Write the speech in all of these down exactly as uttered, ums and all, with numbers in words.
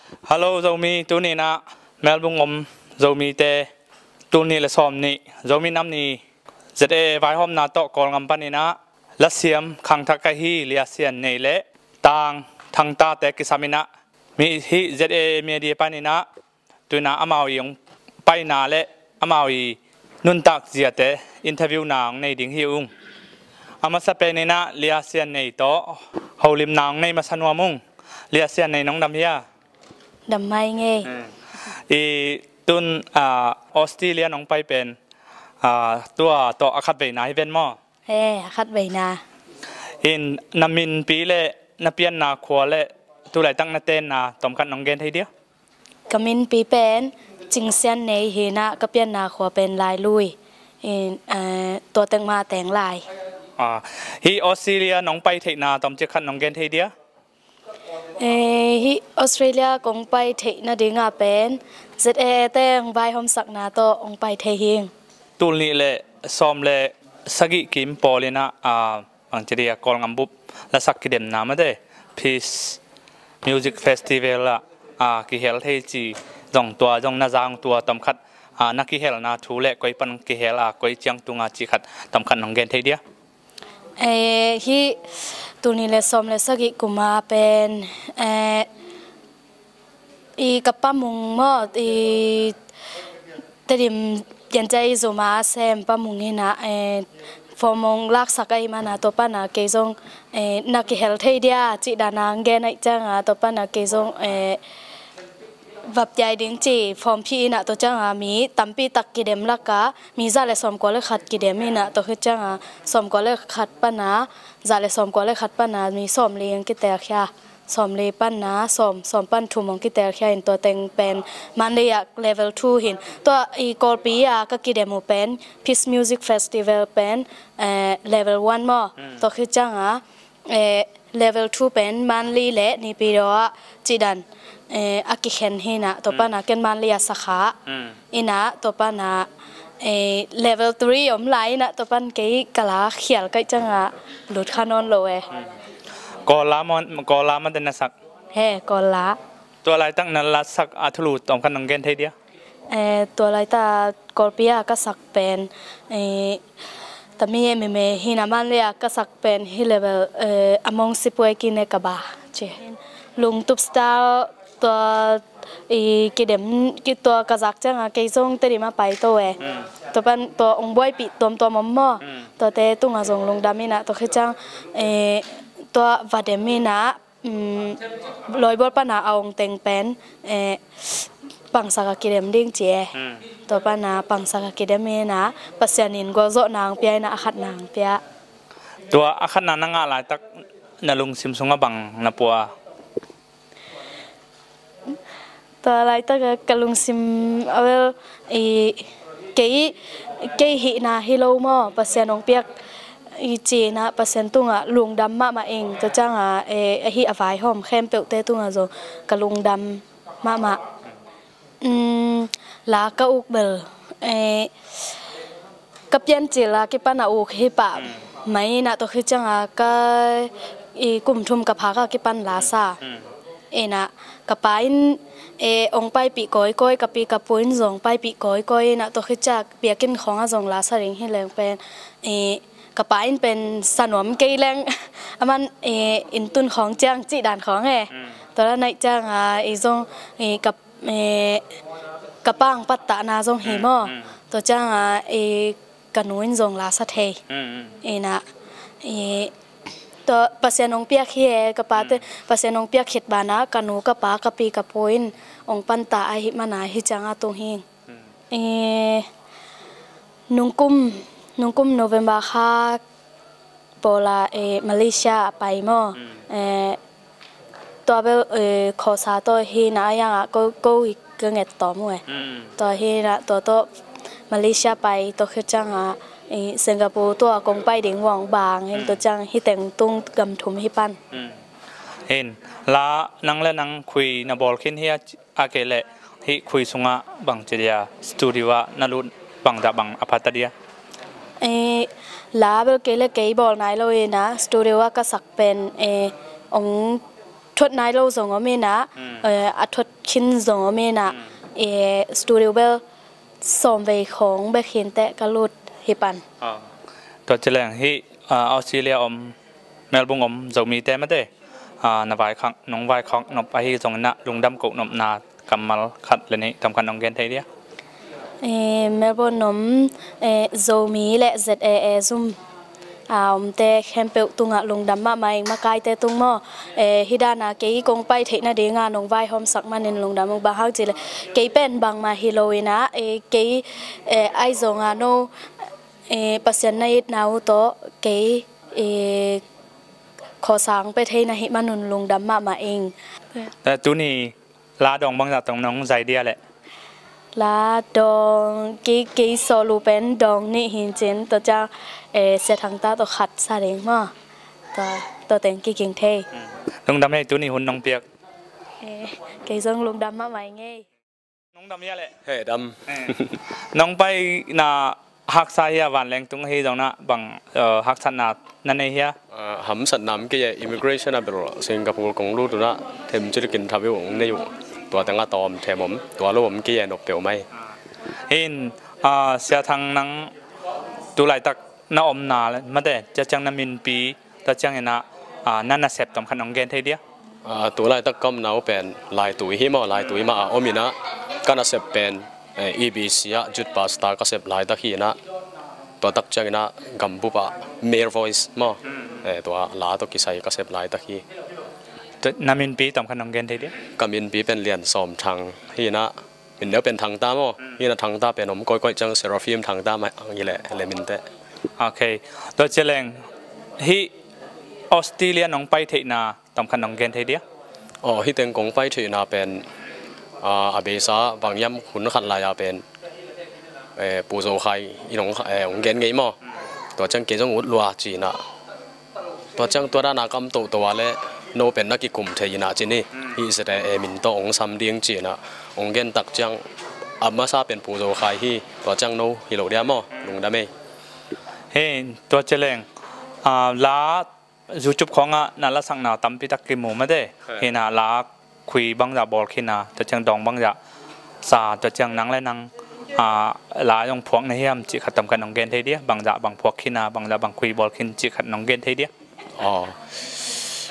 Hello Zomi, tuni in ah Melbourne om Zomite tul nih le sawm nih Zomi Nam Ni Z A vaihawmna tawh Kawlgam panin ah lasiam khangthak ka hi Lia Sian Nei le Tang Thang Tate kisam in ah mi hih Z A Media panin ah tu in ah amau i hong paina le amau i nuntak ziate interview na hong nei ding hi ung. A masa pen in ah Lia Sian Nei tawh holimna hong nei masa nuam ung. Lia Sian Nei, nong dam hia? Dam mai ngei. Hmm. I tun, ah, Australia nong pai pen, ah, tua tawh a khat veina hi ven maw? He, a khat veina. In na minpi le na pianna khua le tu laitak na tenna tawmkhat nong gen thei dia? Ka minpi pen Cing Sian Nei hi in ah ka pianna khua pen Lailui. In, eh, tua teng mah teng lai. Ah, hih Australia nong pai theihna tawmcik khat nong gen thei dia? Eh, hih Australia kong pai theih nading ah pen Z A A te hong vaihawmsakna tawh hong pai thei hing. Tul nih le sawm le sagih kim pawl in ah, ah, bang ci dia, Kawlgam bup lasak kidemna mate, Peace Music Festival ah, ah, kihel thei ci zong, tua zong na zang, tua tawmkhat, ah, na kihelna thu le koi pan kihel a, koi ciang tung a cih khat tawmkhat nong gen thei dia? Eh, hih tul nih le sawm le sagih kum a pen, eh, i ka Pa Mung maw, i Tedim Piancil i zum a sem Pa Mung hi in ah, eh, form hong laksak ahih man a tua pan a kei zong, eh, na kihel thei dia cih dan a hong gen ahih ciang a tua pan a kei zong, eh, va piai ding ci form phih in ah tua ciang a mi tampi tak kidem lak a mi za le sawmkua le khat kidem in ah tua khit ciang a sawmkua le khat pan a, za le sawmkua le khat pan a mi sawmli hong kitelkhia. Sawmli pan a sawm, sawm pan thum hong kitelkhia in tua teng pen Mandalay ah level two hi in. Tua i Kawlpi a ka kidem uh pen Peace Music Festival pen, eh, level one maw. Hmm. Tua khit ciang a, eh, level two pen Mandalay le Naypyidaw ah cih dan, eh, a kikhen hi in ah tua pan a ken Mandalay a sa kha. Hmm. In ah tua pan a, eh, level three om lai in ah tua pan kei ka la khial ka hih ciang a lut kha nawn lo e. Hmm. Kawl la maw, Kawl la mah te na sak? He, Kawl la. Tua laitak na la sak a thulu tawmkhat nong gen thei dia? Eh, tua laitak Kawlpi a ka sak pen, eh, tami e meme hi in ah Mandalay a ka sak pen hih level, eh, Among Sipuai Kine Kaba ci. Lungtup style tua i kidem, ki tua ka zak ciang a kei zong Tedim a pai to e. Hmm. Tua pan tua hong buaipih tuamtuam om maw. Hmm. Tuate tung a zong lungdam in ah tua khit ciang, eh, tua va dem in ah, um, lawibual pan a a ong teng pen, eh, pangsak a kidem ding ci e. Hmm. Tua pan a pangsak a kidem in ah Pasian in gualzawhna hong pia in ah a khatna hong pia. Tua a khatna na ngah laitak na lungsim sungah bang na pua? Tua laitak a ka lungsim a vel i kei, kei hihna hi lo maw, Pasian hong piak i ci in ah Pasian tungah lungdam mahmah ing. Tua ciang a, eh, ahi a vaihawm khempeuhte tungah zong ka lungdam mahmah. Um, la ka uk bel, eh, ka Piancil a kipan a uk hi pah mai in ah tua khit ciang a ka i kum thum ka phak a kipan la sa. In ah ka pa in, eh, hong paipih kawikawi, ka pi ka pu in zong paipih kawikawi in ah tua khit ciang biakinn khawng ah zong la sa ding hi leng pen, eh, ka pa in pen sa nuam kei leng a man, eh, inn tun khawng ciang cih dan khawng e. Tua dan ahih ciang a i zong, eh, ka, eh, ka pa hong pattahna zong hi maw. Tua ciang a, eh, ka nu in zong la sa thei. In ah, eh, tua Pasian hong piak hi e, ka pate Pasian hong piak khit ban a ka nu ka pa ka pi ka pu in hong panta ahih man a hih ciang a tung hi. Eh, nungkum, nungkum November kha pawl a, eh, Malaysia a pai maw. Eh, tua bel, eh, khawsa tawh hi na a yang a ko, ko hi ka nget tawm uh e. Tua hi na tua tawh Malaysia pai tua khit ciang a, eh, Singapore tua kong pai ding uh a hong bang hi in tua ciang hih teng tung gam thum hi pan. In la nang le nang khui na bawl khin hi a, a kei leh hih khui sungah bang ci dia studio ah na lut bangzah bang a phat ta dia? Eh, la bel kei le kei bawl nai lo in ah studio ah ka sak pen, eh, hong thuat nai lo zong om inah, eh, a thuat khin zong om inah, eh, studio bel sawm vei khawng bek hi inteh ka lut hi pan. Tua ci leng hih, ah, Australia om, Melbourne om Zomite mate, ah, na vaikhak, nong vaikhak nop ahi zong inah lungdam koh nopna kammal khat le nih tawmkhat nong gen thei dia? Eh, Melbourne om, eh, Zomi le Z A A zum a omte khempeuh tungah lungdam mahmah ing, makaite tung maw. Eh, hih dana kei kong pai theih nadinga nong vaihawmsak manin lungdam ung, bang hang cileh kei pen bangmah hi lo inah, eh, kei, eh, ahi zonga no, eh, Pasian na itna uh tawh kei, eh, khuasang pia thei na hih manun lungdam mahmah ing. Eh, tuni la dawng bangzah tawh nong zai dia leh? La dawng, kei, kei sawlu pen dawng nih hi cin, tua ciang, eh, Sia Thang ta tawh khat sa ding maw. Tua, tua teng kiging thei. Lungdam ei, tuni hun nong piak. Eh, kei zong lungdam mahmah ing ei. Nong dam hia leh? He, dam. Eh. Nong paina haksa hia, vanleng tung ahi zong inah bang, eh, haksatna na nei hia? Ah, hamsatna om kei e, immigration a bel Singapore kong lut uh inah themcik in thaviu ong nei uh. Tua tengah tawm them om, tua lo om kei e, nop peuhmah hi. Hin, ah, Sia Thang, nang tu laitak na omna mate, tua ciang na minpi, tua ciang inah, ah, na nasep tawmkhat nong gen thei dia? Ah, tu laitak ka omna uh pen Laitui hi maw, Laitui mah a om inah ka nasep pen, eh, E B C ah youth pastor ka sep laitak hi inah, tua tak ciang inah gambup ah male voice maw, eh, tua la tawh kisai ka sep laitak hi. Tua na minpi tawmkhat nong gen thei dia? Ka minpi pen Lian Sawm Thang hi inah, min neu pen Thang ta maw. Hi inah Thang ta pen om koikoi ciang Seraphim Thang ta mah hi leh, le minteh. Ok. Tua ci leng hih Australia nong pai theihna tawmkhat nong gen thei dia? Aw, hih teng kong pai theihna pen, ah, a beisa bang hiam hun khat lai-a pen, eh, Pu Zo Khai in hong, eh, hong gen ngei maw. Tua ciang kei zong ut lua ci inah. Tua ciang tua dana kam toto a le no pen na kikum thei inah ci ni. Hih Z A A min tawh hong sam ding ci inah hong gen tak ciang a masa pen Pu Zo Khai hi. Tua ciang no hi lo dia maw, lungdam ei. He, tua ci leng, ah, la YouTube khawngah na lasakna tampi tak kimu mate. Hi inah la khui bangzah bawl khin a, tua ciang dawng bangzah sa, tua ciang nang le nang, ah, la zong phuak na hiam cih khat tawmkhat nong gen thei dia? Bangzah bang phuak khin a, bangzah bang khui bawl khin cih khat nong gen thei dia? Aw,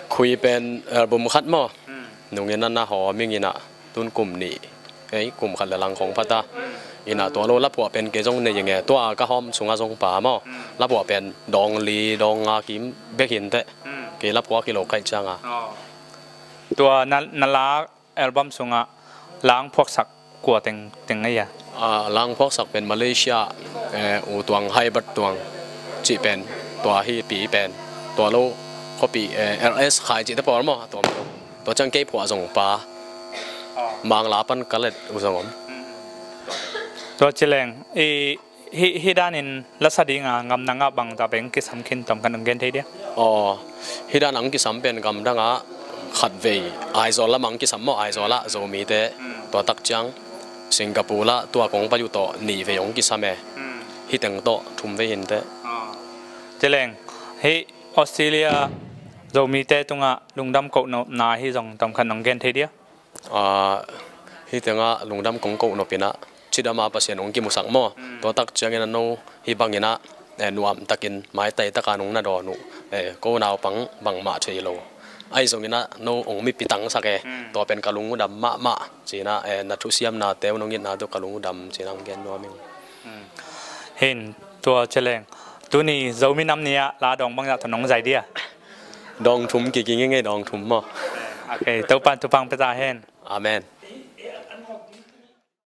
khui pen album khat maw. Nungin a na hawm ing inah tun kum nih, ei, kum khat le lang khong phata. Inah tua lo la phuah pen kei zong nei ing e, tua ka hawm sungah zong pa maw. La phuah pen dawng li, dawng nga kim bek hi inteh. Kei la phuak hi lo kaih cianga. Tua na, na la album sungah la hong phuaksak kua teng, teng ahi a? Ah, la hong phuaksak pen Malaysia, eh, U Tuang, Hybrid Tuang cih pen, tua hi pi pen, tua lo khuapi, eh, L S Khai cihte pawl maw, a tuam. Tua ciang kei phuah zong pa, Mangla pan ka let uh zong om. Tua ci leng, i, hih, hih danin lasa dinga gamdangah bangzah beng kisam khin tawmkhat nong gen thei dia? Aw, hih dan ang kisam pen gamdangah khat vei, Aizawl lamah ang kisam maw, Aizawl ah Zomite, tua tak ciang Singapore lah tua kong pai uh tawh nih vei hong kisam e. Hih teng tawh thum vei hi inteh. Ci leng, hih Australia Zomite tungah lungdam koh nopna ahi zong tawmkhat nong gen thei dia? Ah, hih tengah lungdam kong koh nop inah cidam a Pasian hong kimusak maw. Tua tak ciangin a no hih bangin ah, eh, nuamtakin maitai taka nong na dawn uh, eh, ko naupang bangmah thei lo. Ahi zongin ah no hong mipi tangsak e. Tua pen ka lung uh dam mahmah ci inah, eh, na thusiamnate uh, nong itnate uh ka lung uh dam ci inah hong gen nuam ing. Hin, tua ci leng, tuni Zomi Nam Ni ah la dawng bangzah tawh nong zai dia? Dawng thum kiging ing ei, dawng thum maw. Ok, Topan thupha pia ta hen. Amen.